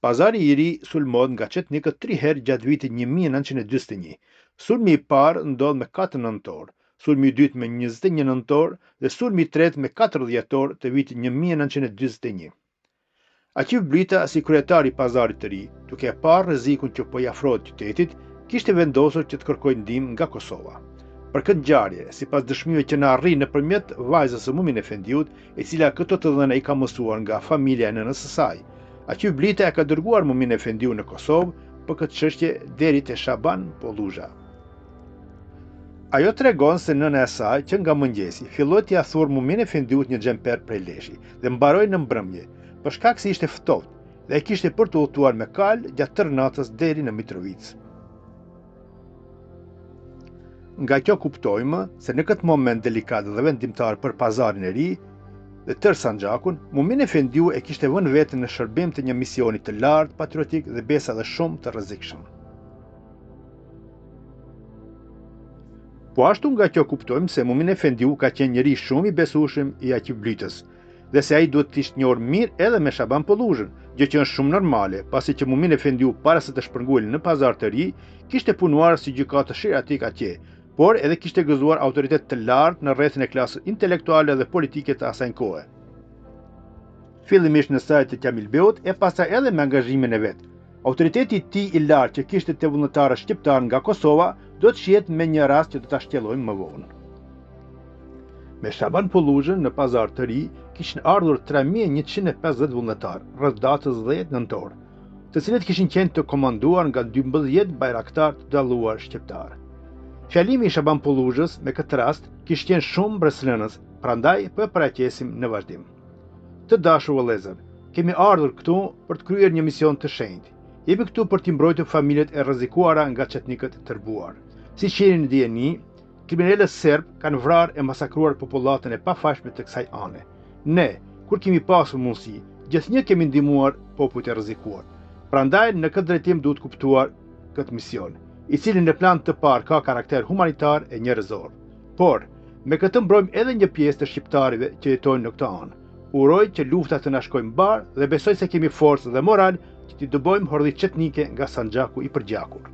Pazari i Ri sulmohet nga çetnikët tri herë gjatë vitit 1941. Sulmi i parë ndodh me 4 nëntor, sulmi i dytë me 21 nëntor dhe sulmi i tretë me 4 dhjetor të vitit 1941. Aqif Blita si kryetar i Pazarit të Ri, duke e parë rrezikun që po i afrohet qytetit, kishte vendosur që të kërkojë ndihmë nga Kosova. Për këtë ngjarje, sipas dëshmive që na arrijnë nëpërmjet vajzës së Mumin Efendiut, e cila këto të dhëna i ka mësuar nga familja e nënës së saj, Aqif Blita e ka dërguar Mumin Efendiun në Kosovë për këtë çështje deri te Shaban Polluzha. Ajo tregon se nëna e saj që nga mëngjesi filloi t'ia thurë Mumin Efendiut një xhemper prej leshi dhe mbaroi në mbrëmje, për shkak se ishte ftohtë dhe e kishte për të udhëtuar me kalë gjatë tërë natës deri në Mitrovicë. Nga kjo kuptojmë se në këtë moment delikat dhe vendimtar për pazarin e ri dhe tërë Sanxhakun, Mumin Efendiu e kishte vënë veten në shërbim të një misioni të lartë patriotik dhe besa dhe shumë të rrezikshëm. Po ashtu nga kjo kuptojmë se Mumin Efendiu ka qenë njeri shumë i besueshëm i Aqif Blitës dhe se ai duhet të ishte njohur mirë edhe me Shaban Polluzhën, gjë që është shumë normale, pasi që Mumin Efendiu para se të shpërngulej në Pazar të Ri, kishte punuar si gjykatës sheriatik atje, por edhe kishte gëzuar autoritet të lartë në rrethin e klasës intelektuale dhe politike të asaj kohe. Fillimisht në sajë të Qamil Beut e pastaj edhe me angazhimin e vet. Autoriteti i tij i lartë që kishte te vullnetarët shqiptarë nga Kosova do të shihet me një rast që do ta shtjellojmë më vonë. Me Shaban Polluzhën në Pazar të Ri kishin ardhur 3150 vullnetarë rreth datës 10 nëntor, të cilët kishin qenë të komanduar nga 12 bajraktarë të dalluar shqiptarë. Fjalimi i Shaban Polluzhës me këtë rast kishte qenë shumë mbresëlënës, prandaj po e paraqesim në vazhdim. Të dashur vëllezër, kemi ardhur këtu për të kryer një mision të shenjtë. Jemi këtu për t'i mbrojtur familjet e rrezikuara nga çetnikët e tërbuar. Siç jeni në dijeni, kriminelët serbë kanë vrarë e masakruar popullatën e pafajshme të kësaj ane. Ne, kur kemi pasur mundësi, gjithnjë kemi ndihmuar popujt e rrezikuar. Prandaj në këtë drejtim duhet kuptuar këtë mision, i cili në plan të parë ka karakter humanitar e njerëzor. Por, me këtë mbrojmë edhe një pjesë të shqiptarëve që jetojnë në këtë anë. Uroj që lufta të na shkojë mbarë dhe besoj se kemi forcë dhe moral që t'i dëbojmë hordhitë çetnike nga Sanxhaku i përgjakur.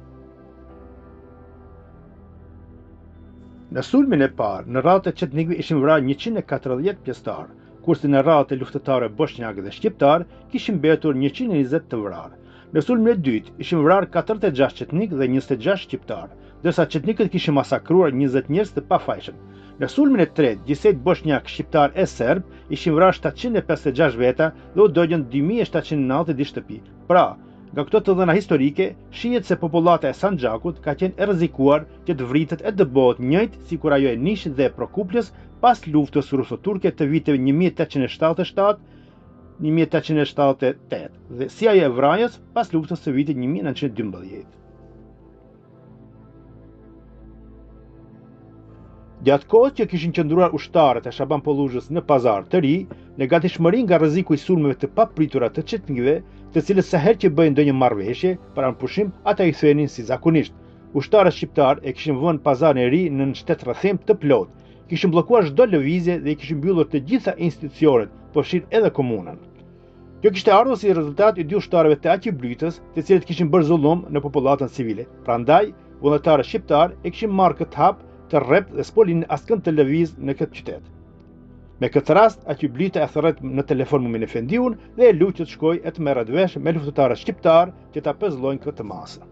Në sulmin e parë, në radhët e çetnikëve ishin vrarë 140 pjesëtarë, kurse në radhët e luftëtarëve boshnjakë dhe shqiptarë kishin mbetur 120 të vrarë. Në sulmin e dytë ishin vrarë 46 çetnikë dhe 26 shqiptarë, ndërsa çetnikët kishin masakruar 20 njerëz të pafajshëm. Në sulmin e tretë, gjithsej boshnjakë, shqiptarë e serbë ishin vrarë 756 veta dhe u dogjën 2792 shtëpi. Pra, nga këto të dhëna historike, shihet se popullata e Sanxhakut ka qenë e rrezikuar që të vritet e dëbohet njëjtë sikur ajo e Nishit dhe e Prokuplës pas luftës ruso-turke të viteve 1877 1878 dhe si ajo e Vranjës pas luftës së vitit 1912. Gjatë kohës që kishin qëndruar ushtarët e Shaban Polluzhës në Pazar të Ri, në gatishmëri nga rreziku i sulmeve të papritura të çetnikëve, të cilët sa herë që bëjnë ndonjë marrëveshje për armëpushim, ata i thyenin si zakonisht. Ushtarët shqiptarë e kishin vënë Pazarin e Ri nën shtetrrethim të plotë, kishin bllokuar çdo lëvizje dhe i kishin mbyllur të gjitha institucionet, përfshirë edhe komunën. Kjo kishte ardhur si rezultat i dy ushtarëve të Aqif Blitës, të cilët kishin bërë zullum në popullatën civile. Prandaj, vullnetarët shqiptarë e kishin marrë këtë hap të rreptë dhe s'po linin askënd të lëvizë në këtë qytet. Me këtë rast, Aqif Blita e thërret në telefon Mumin Efendiun dhe e lut që të shkojë e të merret vesh me luftëtarët shqiptarë që ta pezullojnë këtë masë.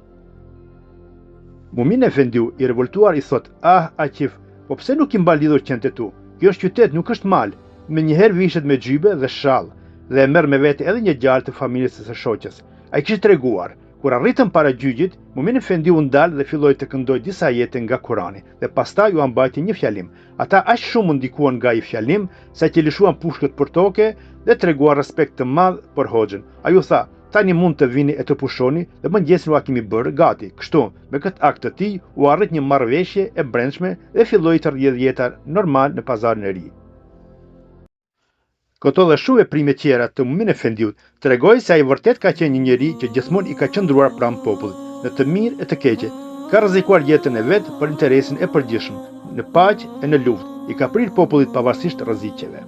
Mumin Efendiu i revoltuar i thotë, ah, Aqif, po pse nuk i mban lidhur qentë e tu? Kjo është qytet, nuk është mal. Menjëherë vishet me xhybe dhe shall dhe e merr me vete edhe një djalë të familjes së së shoqes. Ai kishte treguar, kur arritën para gjyqit, Mumin Efendiu u ndal dhe filloi të këndojë disa ajete nga Kurani dhe pastaj ua mbajti një fjalim. Ata aq shumë u ndikuan nga ai fjalim, saqë lëshuan pushkët për toke dhe treguan respekt të madh për hoxhën. Ai u tha, Tani mund të vini e të pushoni dhe mëngjesin ua kemi bërë gati. Kështu, me këtë akt të tij, u arrit një marrëveshje e brendshme dhe filloi të rrjedhë jeta normal në pazarin e ri. Këto dhe shumë veprime tjera të Mumin Efendiut tregojnë se ai vërtet ka qenë një njeri që gjithmonë i ka qëndruar pranë popullit, në të mirë e të keqe, ka rrezikuar jetën e vet për interesin e përgjithshëm, në paqe e në luftë, i ka prirë popullit pavarësisht rreziqeve.